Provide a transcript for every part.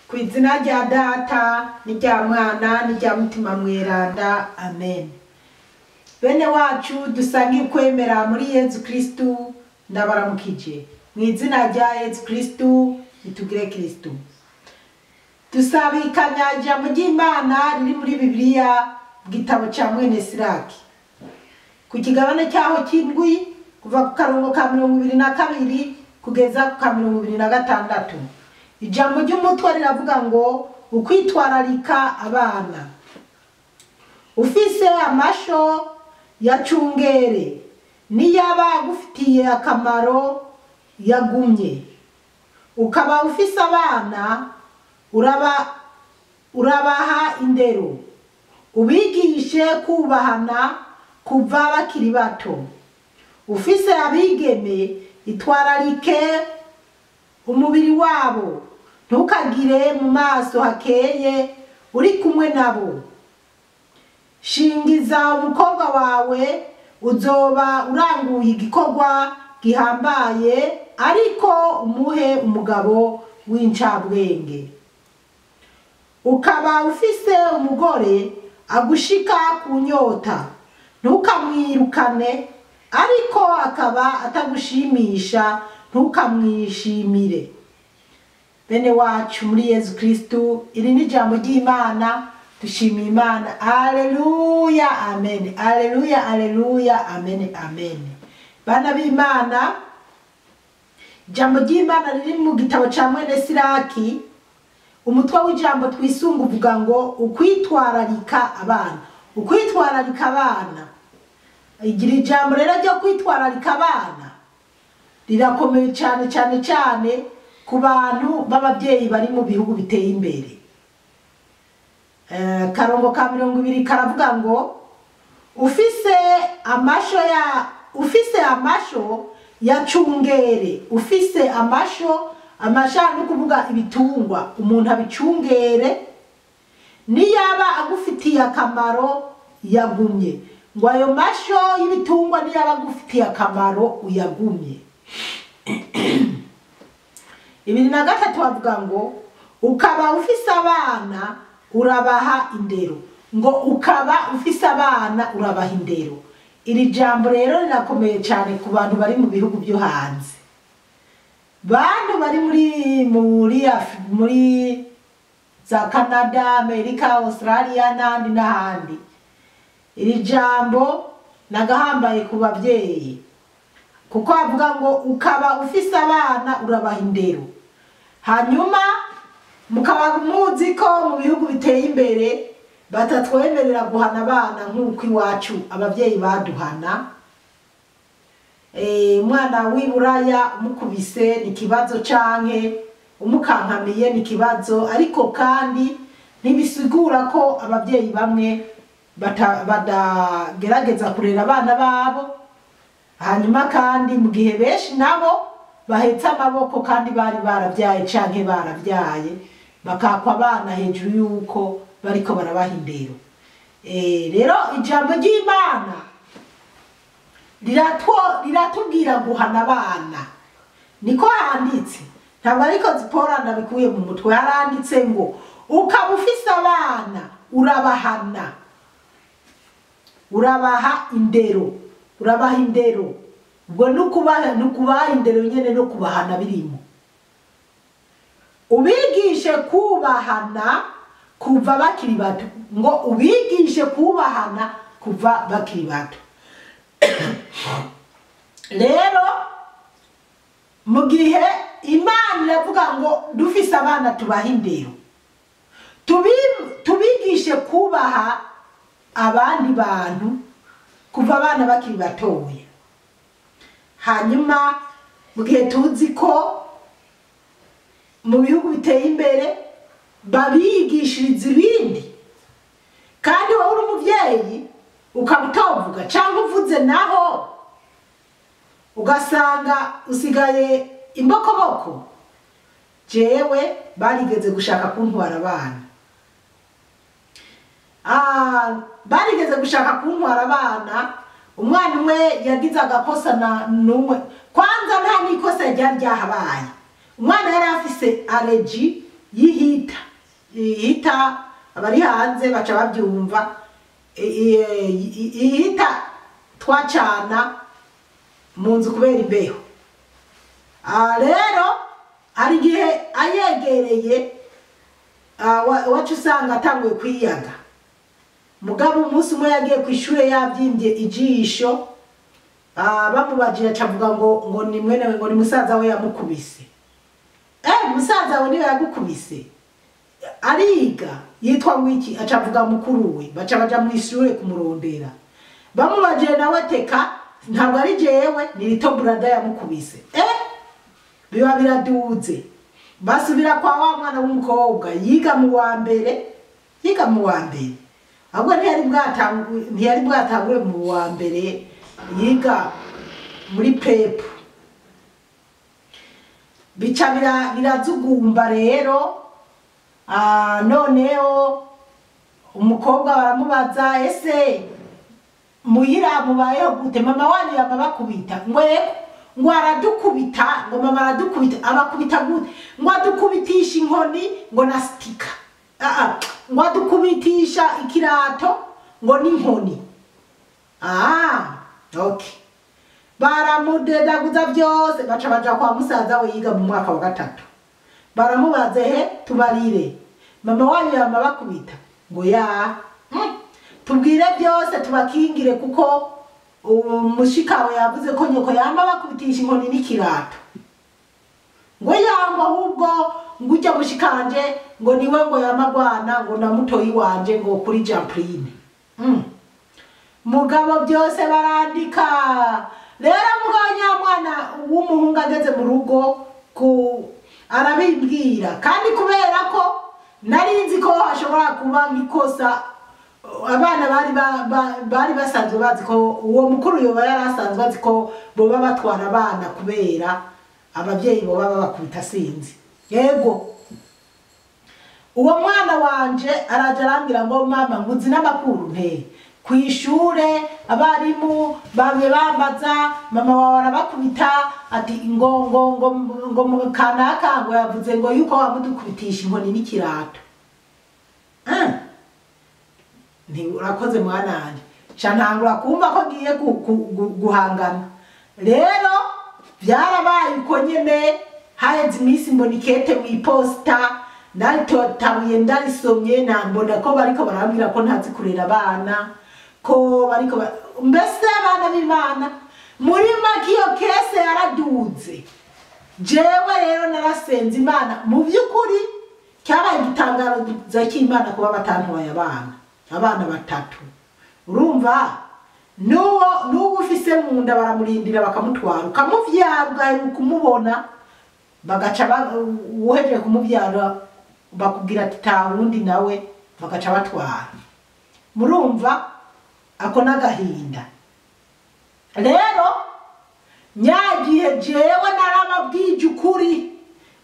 Ku izina rya Data n'irya Mwana n'irya Mutima Mweranda, amen. Bene wacu dusangiye ukwemera muri Yezu Kristu, ndabaramukije mu izina rya Yezu Kristu. Nitugire Kristu. Dusabikanya ijambo ry'Imana riri muri Bibiliya, igitabo ca mwene Siraki, ku kigabane cyaho cy'indwi, kuva ku karongo ka 22 kugeza ku ka 26. Ijambo ry'umutwe riravuga ngo: ukwitwararika abana. Ufise amasho ya cungere, niyaba agufitiye akamaro yagumye. Ukaba ufise abana, urabaha indero, ubigishe kubahana kuva bakiri bato. Ufise abigeme, itwararike umubiri wabo, ntukagire mu maso hakeye uri kumwe nabo. Shingiza umukobwa wawe, uzoba uranguye igikorwa gihambaye, ariko umuhe umugabo w'incabwenge. Ukaba ufise umugore agushika ku nyota, ntukamwirukane, ariko akaba atagushimisha, ntukamwishimire. Bene wacu muri Yezu Kristu, iri ni ijambo ry'Imana. Dushimiye Imana. Aleluya, amen. Aleluya, aleluya, amen, amen. Bana b'Imana, ijambo ry'Imana riri mu gitabo ca mwene Siraki. Umutwe w'ijambo twisunga uvuga ngo: ukwitwararika abana. Ukwitwararika abana. Igira ijambo rero ryo kwitwararika abana rirakomeye cyane cyane cyane ku bantu b'ababyeyi bari mu bihugu biteye imbere. Karongo ka 20 karavuga ngo: ufise amasho ya cungere. Ufise amasho, amasha no kuvuga ibitungwa, umuntu abicungere, niyaba agufitiye akamaro yagumye. Ngo ayo masho y'ibitungwa niyaba agufitiye akamaro, uyagumye. 23 bavuga ngo: ukaba ufise abana, urabaha indero. Ngo ukaba ufise abana, urabaha indero. Iri jambo rero rirakomeye cyane ku bantu bari mu bihugu byo hanze, bantu bari muri za Canada, Amerika, Australia n'ahandi n'ahandi. Iri jambo nagahambaye ku babyeyi, kuko avuga ngo: ukaba ufise abana, urabaha indero. Hanyuma mukaba muzi ko mu bihugu biteye imbere batatwemerera guhana abana nk'uko iwacu ababyeyi baduhana. Umwana w'iburaya umukubise ni ikibazo, canke umukankamiye ni ikibazo, ariko kandi ntibisigura ko ababyeyi bamwe badagerageza kurera abana babo. Hanyuma kandi mu gihe benshi nabo bahetse amaboko kandi bari barabyaye canke barabyaye, bakakwa abana hejuru y'uko bariko barabaha indero. Rero ijambo ry'Imana riratubwira guhana abana. Niko handitse, ntabwo ariko Zipora ndabikuye mu mutwe. Haranditse ngo: ukaba ufise abana, urabahana, urabaha indero. Urabaha indero, ubwo nukubaha indero nyene no kubahana birimo. Ubigishe kubahana kuva bakiri bato. Ngo ubigishe kubahana kuva bakiri bato. Rero mu gihe Imana iravuga ngo dufise abana tubaha indero, tubigishe kubaha abandi bantu kuva abana bakiri batoya. Hanyuma mu gihe tuzi ko mu bihugu biteye imbere babigishiriza ibindi, kandi wowe uri umuvyeyi ukaba utovuga, cyangwa uvuze naho ugasanga usigaye imbokoboko. Jewe barigeze gushaka kuntwara abana. Barigeze gushaka kuntwara abana. Umwana umwe yagize agakosa na numwe, kwanza nta n'ikosa ryari ryahabaye. Umwana yari afise allergie. y'ihita ihita, abari hanze baca babyumva, ihita twacana mu nzu kubera imbeho. Rero hari igihe ayegereye wacu usanga atanguye kwiyaga. Mugabo umunsi umwe yagiye ku ishure yabyimbye ijisho, bamubajije acavuga ngo ni mwene we, ngo ni musaza we yamukubise. Musaza we niwe yagukubise? Ariga yitwa ngwiki? Acavuga mukuru we. Baca baja mu ishure kumurondera, bamubajije nawe teka ntabwo ari jewe, ni little brother yamukubise. Biba biraduze. Basubira kwa wa mwana w'umukobwa yiga mu wa mbere, yiga mu wa mbere ahubwo ntiyari bwatangure mu wa mbere, yiga muri pepu. Bica birazugumba rero. Noneho umukobwa baramubaza, ese muhira mubayeho gute? Mama wanyu yama bakubita? Ngo yego, ngo aradukubita, ngo mama aradukubita. Abakubita gute? Ngo adukubitisha inkoni, ngo na sitika, ngo adukubitisha ikirato, ngo n'inkoni. Okay, baramudedaguza byose. Baca baja kwa musaza we yiga mu mwaka wa 3, baramubaze, he tubarire, mama wanyu yama bakubita? Ngo ya. Tubwire byose tubakingire, kuko umushikawe yavuze ko nyoko yama bakubitisha inkoni n'ikirato. Ngo yangwa, ahubwo ngo ujya mushikanje ngo niwe ngo yamagwana ngo na mutoyi wanje ngo kuri Jamprine. Mugabo byose barandika. Rero mugabo nyamwana w'umuhungu ageze mu rugo ku arabibwira, kandi kubera ko nari nzi ko hashobora kuba nk'ikosa, abana bari basanzwe bazi ko uwo mukuru yoba yari asanzwe azi ko boba batwara abana kubera ababyeyi boba babakubita, sinzi. Yego, uwo mwana wanje araja arambwira ngo mama, nguzi n'amakuru nte ku ishure abarimu bamwe bambaza mama wawe arabakubita, ati ngo ngo ngo ngo kanaka ngo yavuze ngo yuko wamudukubitisha inkoni n'ikirato. Nti urakoze mwana wanje. Ca ntangura kumva ko ngiye guhangana. Rero byarabaye uko nyene. Haheze iminsi mbona ikete mw'iposita, naritotabuye ndarisomye, nambona ko bariko barambwira ko ntazi kurera abana, ko bariko mbese abana b'Imana. Muri make iyo kese yaraduze. Jewe rero narasenze Imana. Mu by'ukuri cyabaye igitangaro cy'Imana kuba batantwaye abana 3. Urumva n'uwo ufise mu nda baramurindira bakamutwara, ukamuvyara ugaheruka kumubona, bagaca uhejeje kumuvyara bakubwira ati ta wundi nawe, bagaca batwara. Murumva ako n'agahinda. Rero nyagihe jewe narababwije ukuri,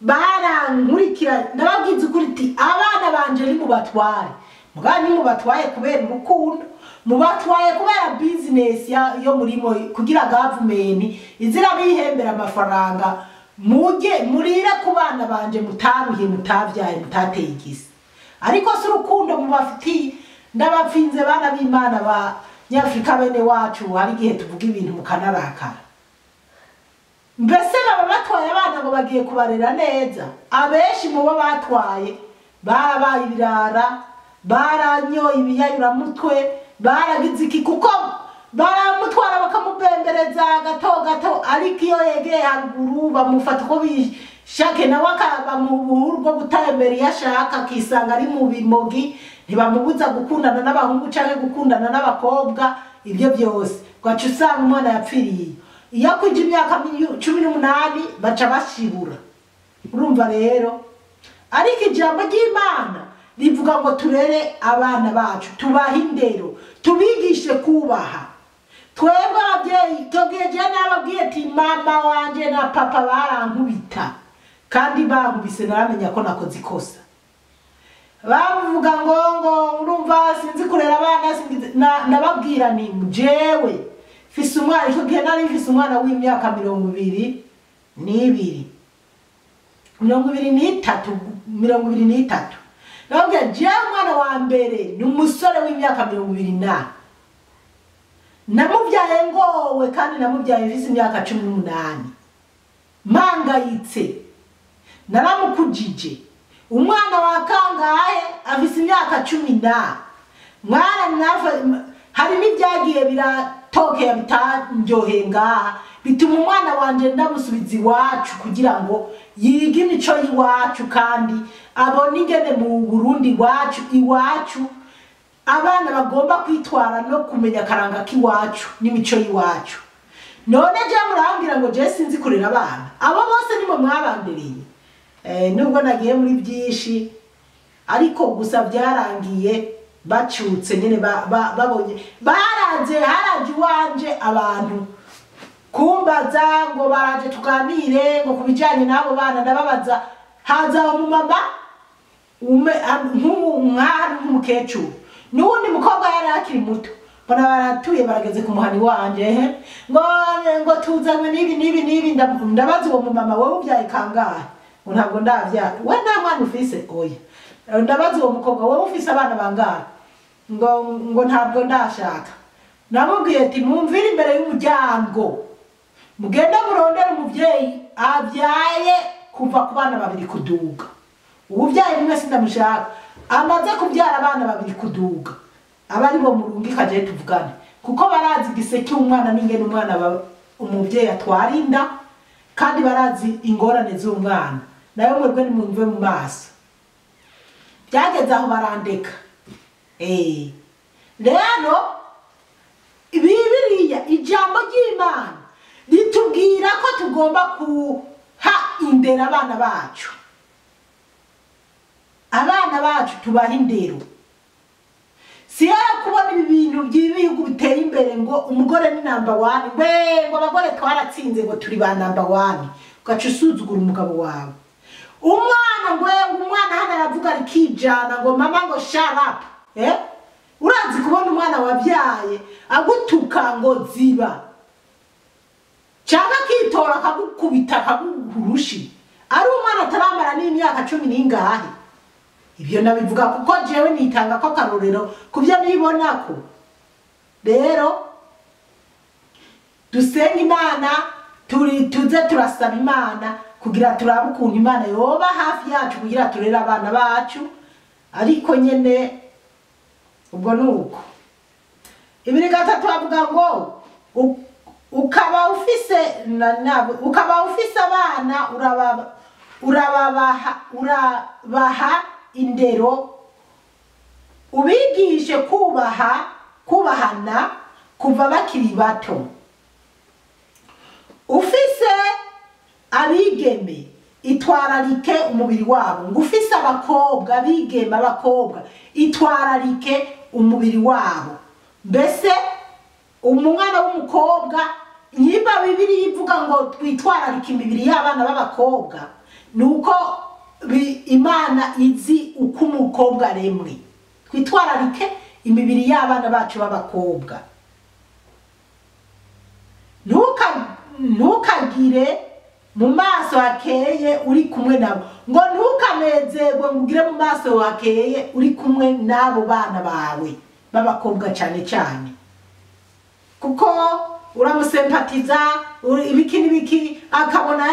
barankurikira, nababwiza ukuri ti abana banje ni mubatware, mugabo nimubatwaye kubera urukundo, mubatwaye kubera business yo murimo, kugira government izira bihembera amafaranga, mujye murire ku bana banje mutaruhiye, mutavyaye, mutateye igisi, ariko si urukundo mubafitiye. Ndabapfinze bana b'Imana ba Nyafrika bene wacu, hari igihe tuvuga ibintu mukanarakara. Mbese baba batwaye abana ngo bagiye kubarera neza? Abenshi mu bo batwaye barabaye ibirara, baranyoye ibiyayuramutwe, baragize iki, kuko baramutwara bakamubembereza gato gato, ariko iyo yegeye haruguru bamufata uko bishake, nawe akaba mu buhuru bwo gutembera iyo ashaka, akisanga ari mu bimogi. Ntibamubuza gukundana n'abahungu canke gukundana n'abakobwa, ibyo byose ugaca usanga umwana yapfiriye. Iyo akwije imyaka 18 baca bashibura. Urumva rero, ariko ijambo ry'Imana rivuga ngo turere abana bacu, tubahe indero, tubigishe kubaha. Twebwe ababyeyi tubwiye, jewe nababwiye ati mama wanje na papa barankubita, kandi bankubise naramenya ko nakoze ikosa. Bavuga ngo urumva sinzi kurera abana, nababwira ni jewe mfise umwana, ico gihe nari mfise umwana w'imyaka 22. 23, 23. Ndababwira jewe umwana wa mbere ni umusore w'imyaka 24, namubyaye ngowe kandi namubyaye mfise imyaka 18, mpangayitse, naramukujije. Umwana wa kangahe afise imyaka 10 mwana hari n'ibyagiye biratokera bitanryoheye ngaha, bituma umwana wanje ndamusubiza iwacu kugira ngo yige imico y'iwacu kandi abone ingene mu Burundi iwacu abana bagomba kwitwara no kumenya akaranga k'iwacu n'imico y'iwacu. None je murambwira ngo je sinzi kurera abana, abo bose nimwe mwabandereye. Nubwo nagiye muri byinshi ariko gusa byarangiye bacutse nyene, babonye baraje, haraje iwanje abantu kumbaza ngo baraje tuganire ngo kubijanye n'abo bana. Ndababaza, haza umumama nk'umukecuru n'uwundi mukobwa yari akiri muto, mbona baratuye barageze ku muhani wanje, ngo tuzanywe n'ibi n'ibi n'ibi. Ndabaza uwo mumama, wowe ubyaye kangahe? Ngo ntabwo ndavyara. We nta mwana ufise? Oya. Ndabaza uwo mukobwa, wowe ufise abana bangahe? Ngo ntabwo ndashaka. Namubwiye ati mumvire imbere y'umuryango, mugende murondere umuvyeyi abyaye kuva ku bana 2 kuduga. Uwuvyaye rimwe sindamushaka, amaze kubyara abana 2 kuduga, abari bo murungika je tuvugane, kuko barazi igiseke umwana n'ingene umwana umuvyeyi atwara inda, kandi barazi ingorane z'umwana. Nayo mwebwe nimumve mu maso. Byageze aho barandeka. Rero Bibiliya, ijambo ry'Imana ritubwira ko tugomba kuha indero abana bacu. Abana bacu tubaha indero. Si kubona ibi bintu by'ibihugu biteye imbere ngo umugore ni number 1, we ngo abagore twaratsinze ngo turi ba number 1, ugaca usuzugura umugabo wawe. Umwana ngo umwana hano aravuga rikijana ngo mama ngo shut up. Urazi kubona umwana wabyaye agutuka ngo ziba, cyangwa akitora akagukubita akaguhurushi, ari umwana ataramara n'imyaka 10 n'ingahe. Ibyo nabivuga kuko jewe nitanga ko akarorero kubyo nibonako. Rero dusenga Imana, tuze turasaba Imana kugira turabe ukuntu Imana yoba hafi yacu kugira turere abana bacu. Ariko nyene ubwo nuko 2:3 avuga ngo ukaba ufise ukaba ufise abana urabaha indero, ubigishe kubahana kuva bakiri bato. Ufise abigeme itwararike umubiri wabo. Ngo ufise abakobwa abigeme abakobwa itwararike umubiri wabo. Mbese umwana w'umukobwa, nimba Bibiliya ivuga ngo twitwararike imibiri y'abana b'abakobwa, nuko Imana izi uko umukobwa aremwe. Twitwararike imibiri y'abana bacu b'abakobwa. Ntukagire mu maso hakeye uri kumwe nabo, ngo ntukanezerwe ngo ugire mu maso hakeye uri kumwe n'abo bana bawe b'abakobwa cyane cyane, kuko uramusempatiza ibiki n'ibiki akabona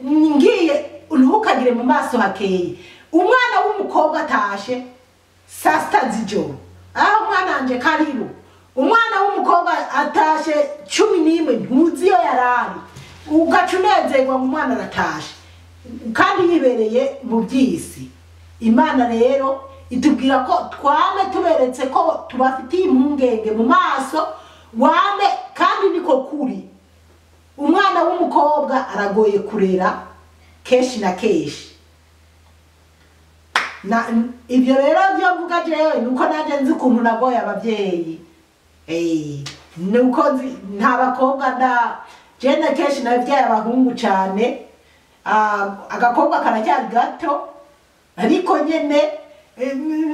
ngiye. Ntukagire mu maso hakeye. Umwana w'umukobwa atashe saa 6 z'ijoro, aho umwana wanje karibu, umwana w'umukobwa atashe 11 ntuzi iyo yarari, ugaca unezerwa ngo umwana aratashe kandi yibereye mu by'isi. Imana rero itubwira ko twame tuberetse ko tubafitiye impungenge mu maso wame, kandi niko kuri. Umwana w'umukobwa aragoye kurera kenshi na kenshi. Na ibyo rero byo mvuga jewe nuko naje nzi ukuntu nagoye abavyeyi. Nuko nta bakobwa nda jene kenshi nabyaye abahungu cyane. Agakobwa karacyari gato ariko nyene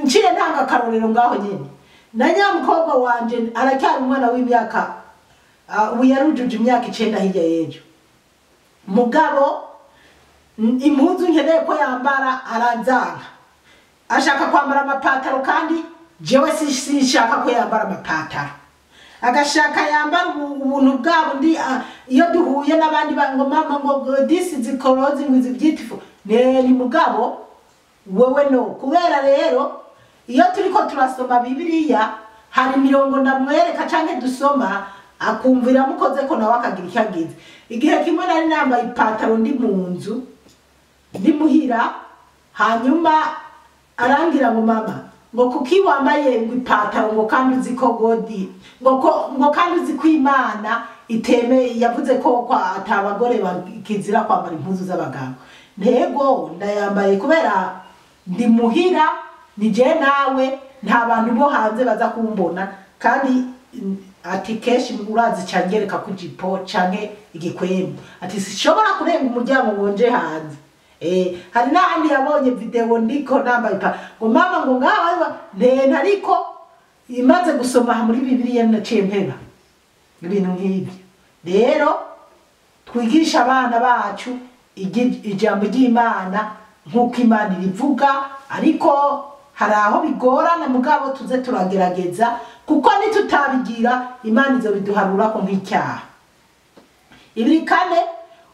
nciye ntanga karorero ngaho nyene. Na nyamukobwa wanje aracyari umwana w'imyaka ubu yarujuje imyaka 9 hirya y'ejo. Mugabo Impuzu nkeneye ko yambara aranzanga, ashaka kwambara amapataro kandi jewe sinshaka ko yambara amapataro, agashaka yambara ubuntu bwabo ndi. Iyo duhuye n'abandi ngo mama, ngo this is clothes, ngo is beautiful. Ni mugabo wewe no kubera rero iyo turiko turasoma Bibiliya hari imirongo ndamwereka canke dusoma, akumvira mukoze ko nawe akagira icyo agize. Igihe kimwe nari nambaye ipataro ndi mu nzu, ndi muhira, hanyuma arangira ngo mama, ngo kuki wambaye ngo ipataro, ngo kandi uzi ko God, ngo kandi uzi ko Imana iteme yavuze ko kwa atabagore bakizira kwambara impuzu z'abagabo. Ntego ndayambaye kubera ndi muhira, ni je nawe, nta bantu bo hanze baza kumbona. Kandi ati kenshi urazi cangereka ku jipo canke igikwembe, ati sishobora kurenga umuryango ngo nje hanze. Hari n'ahandi yabonye video ndiko nambaye ipa, ngo mama, ngo ngaho ntena, ariko imaze gusoma muri Bibiliya naciye mpeba ibintu nk'ibyo. Rero twigisha abana bacu ijambo ry'Imana nk'uko Imana irivuga, ariko hari aho bigorana, mugabo tuze turagerageza, kuko nitutabigira Imana izobiduharurako nk'icyaha. 2:4,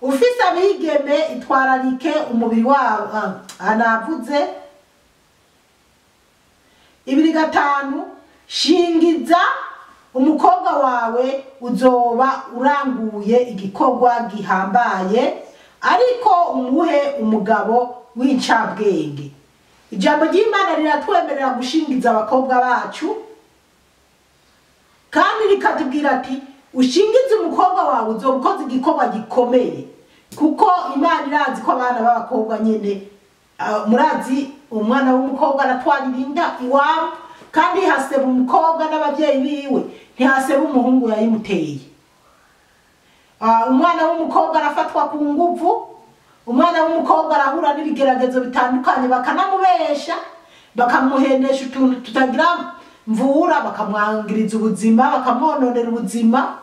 ufise abigeme itwararike umubiri wabo. Anavuze 2:5, shingiza umukobwa wawe uzoba uranguye igikorwa gihambaye, ariko umuhe umugabo w'incabwenge. Ijambo ry'Imana riratwemerera gushingiza abakobwa bacu, kandi rikatubwira ati ushingize umukobwa wawe uzoba ukoze igikorwa gikomeye, kuko Imana irazi ko abana b'abakobwa nyene, murazi umwana w'umukobwa aratwarira inda iwabo, kandi haseba umukobwa n'abavyeyi biwe, ntihaseba umuhungu yayimuteye. Umwana w'umukobwa arafatwa ku nguvu, umwana w'umukobwa arahura n'ibigeragezo bitandukanye, bakanamubesha, bakamuhendesha utuntu tutagira mvura, bakamwangiriza ubuzima, bakamwononera ubuzima.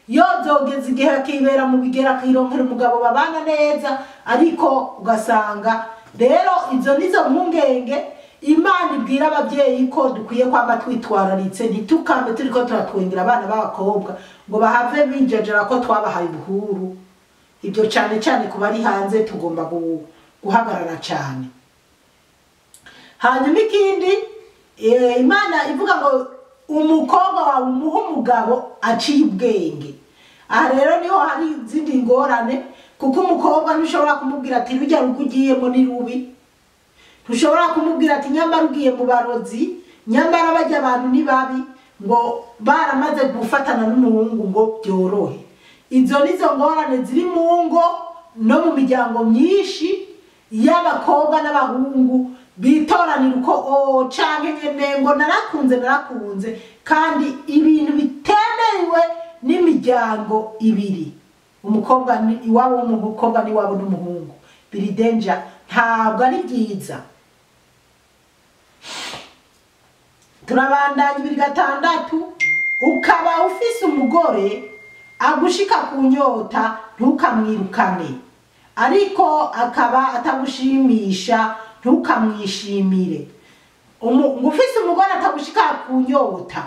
Yozogeza igihe akibera mu bigera, akironkera umugabo babana neza, ariko ugasanga rero izo nizo mpungenge Imana ibwira ababyeyi ko dukwiye kwama twitwararitse, ntitukambe turiko turatwengera abana b'abakobwa ngo bahave binjejera ko twabahaye ubuhuru. Ibyo cyane cyane ku bari hanze tugomba guhagarara cyane. Hanyuma ikindi, Imana ivuga ngo umukobwa wawe umuhe umugabo aciye ubwenge. Aha rero niho hari izindi ngorane, kuko umukobwa ntushobora kumubwira ati rujya rugo ugiyemo ni rubi, ntushobora kumubwira ati nyamara ugiye mu barozi, nyamara bajya abantu ni babi, ngo baramaze gufatana n'umuhungu ngo byorohe. Izo nizo ngorane ziri mu ngo no mu miryango myinshi y'abakobwa n'abahungu bitoranira uko canke nyene ngo narakunze narakunze, kandi ibintu bitemewe n'imiryango ibiri, umukobwa ni iwabo w'umukobwa n'iwabo n'umuhungu, biri danger, ntabwo ari byiza. Turabandanya 2:6, ukaba ufise umugore agushika ku nyota ntukamwirukane, ariko akaba atagushimisha ntukamwishimire. Ufise umugore atagushika ku nyota,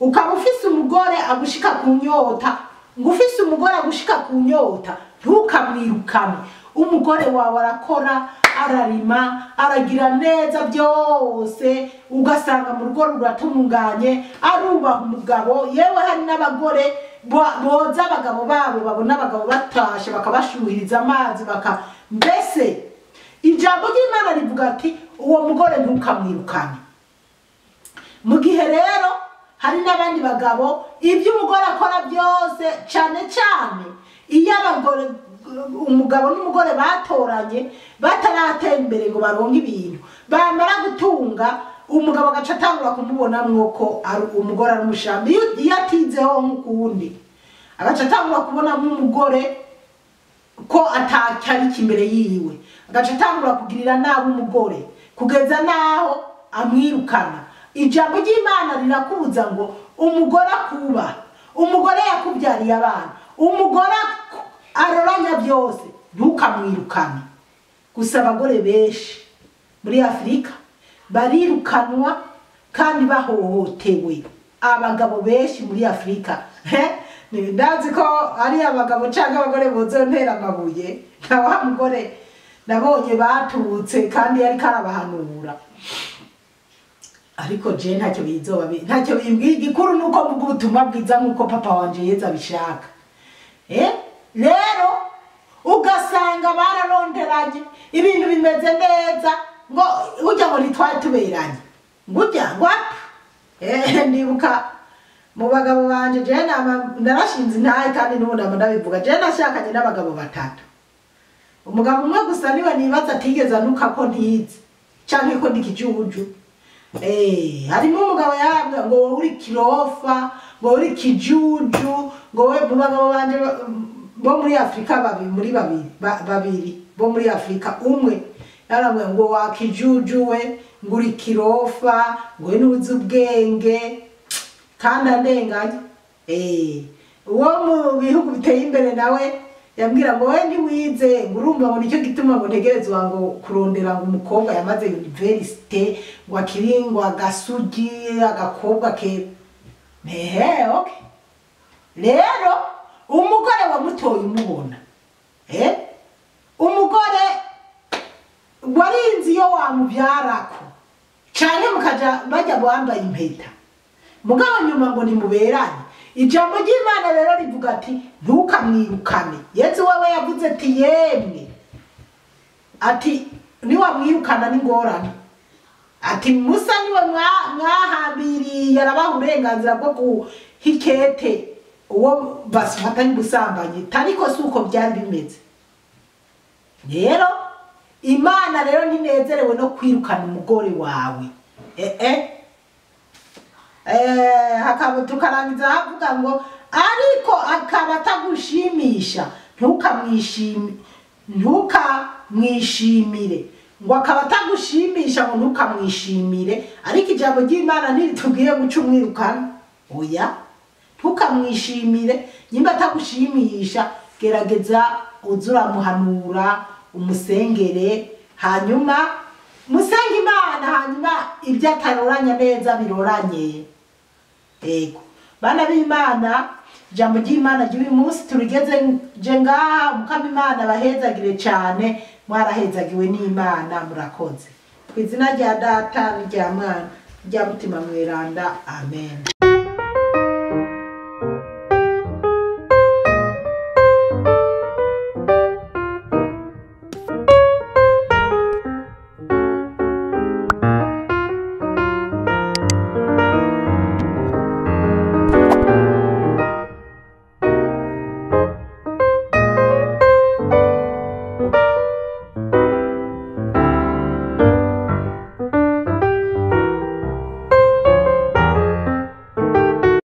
ukaba ufise umugore agushika ku nyota, ufise umugore agushika ku nyota ntukamwirukane. Umugore wawe arakora, ararima, aragira neza byose, ugasanga mu rugo ruratunganye, arubaha umugabo. Yewe hari n'abagore boza abagabo babo, babona abagabo batashe bakabashuhiriza amazi, baka mbese ijambo ry'Imana rivuga ati uwo mugore ntukamwirukane. Mu gihe rero hari n'abandi bagabo ibyo umugore akora byose, cyane cyane iyo abagore umugabo n'umugore batoranye bataratera imbere ngo baronke ibintu, bamara gutunga umugabo agaca atangura kumubonamwo ko umugore ari umushambi, iyo atizeho nk'ukundi agaca atangura kubonamo umugore ko atacyari imbere yiwe, agaca atangura kugirira nabi umugore kugeza naho amwirukana. Ijambo ry'Imana rirakubuza ngo umugore akubaha, umugore yakubyariye abana, umugore aroranya byose, Ntukamwirukane. Gusa abagore benshi muri Afurika barirukanwa kandi bahohotewe. Abagabo benshi muri Afurika, ndazi ko ari abagabo cyangwa abagore bozontera amabuye, nta wa mugore nabonye batutse kandi yari karabahanura. Ariko je ntacyo bizoba, ntacyo bimbwiye. Igikuru nuko mvuga ubutumwa bwiza nkuko papa wanje Yezu abishaka. Rero ugasanga bararonderanye, ibintu bimeze neza, ngo ujya ngo ntitwari tuberanye, ngo ujya ngo apfa. Ndibuka mu bagabo banje, je narashinze intahe kandi n'ubu nama ndabivuga. Je nashakanye n'abagabo batatu, umugabo umwe gusa niwe nibaza atigeze anuka ko ntize canke ko ndi kijuju. Harimo umugabo yarambwira ngo wowe uri kirofa, ngo uri kijuju, ngo we. Mu bagabo banje bo muri Afurika babiri, muri babiri babiri bo muri Afurika, umwe yarambwira ngo wa kijuju we, ngo uri kirofa, ngo we ntuzi ubwenge, kandi andenganya. Uwo mu bihugu biteye imbere nawe yambwira ngo we ntiwize, ngo urumva ngo nicyo gituma ngo ntegerezwa ngo kurondera ngo umukobwa yamaze universite, ngo akiri ngo agasugi agakobwa ke. Ehe, okay. Rero umugore wamutoye umubona, umugore warinzi iyo wamubyarako canke mukaja bajya bambaye impeta, mugabo nyuma ngo nimuberanye. Ijambo ry'Imana rero rivuga ati ntukamwirukane. Yezu wewe yavuze ati yemwe, ati niwamwirukana n'ingorane. Ati Musa niwe mwahambiriye arabaha uburenganzira bwo guhikete uwo bafatanye ubusambanyi, ariko si uko byari bimeze. Rero Imana rero ntinezerewe no kwirukana umugore wawe. Hakaba tukarangiza havuga ngo ariko akaba atagushimisha, ntukamwishimire. Ngo akaba atagushimisha, ngo ntukamwishimire. Ariko ijambo ry'Imana ntiritubwiye guca umwirukana, oya, ntukamwishimire. Nimba atagushimisha, gerageza uze uramuhanura, umusengere, hanyuma musenge Imana, hanyuma ibyo ataroranya neza biroranye. Ego bana b'Imana, ijambo ry'Imana ry'uyu munsi turigeze je ngaha. Mukama Imana bahezagire cyane, mwarahezagiwe n'Imana, murakoze. Ku izina rya Data n'irya Mwana n'irya Mutima Mweranda, amen.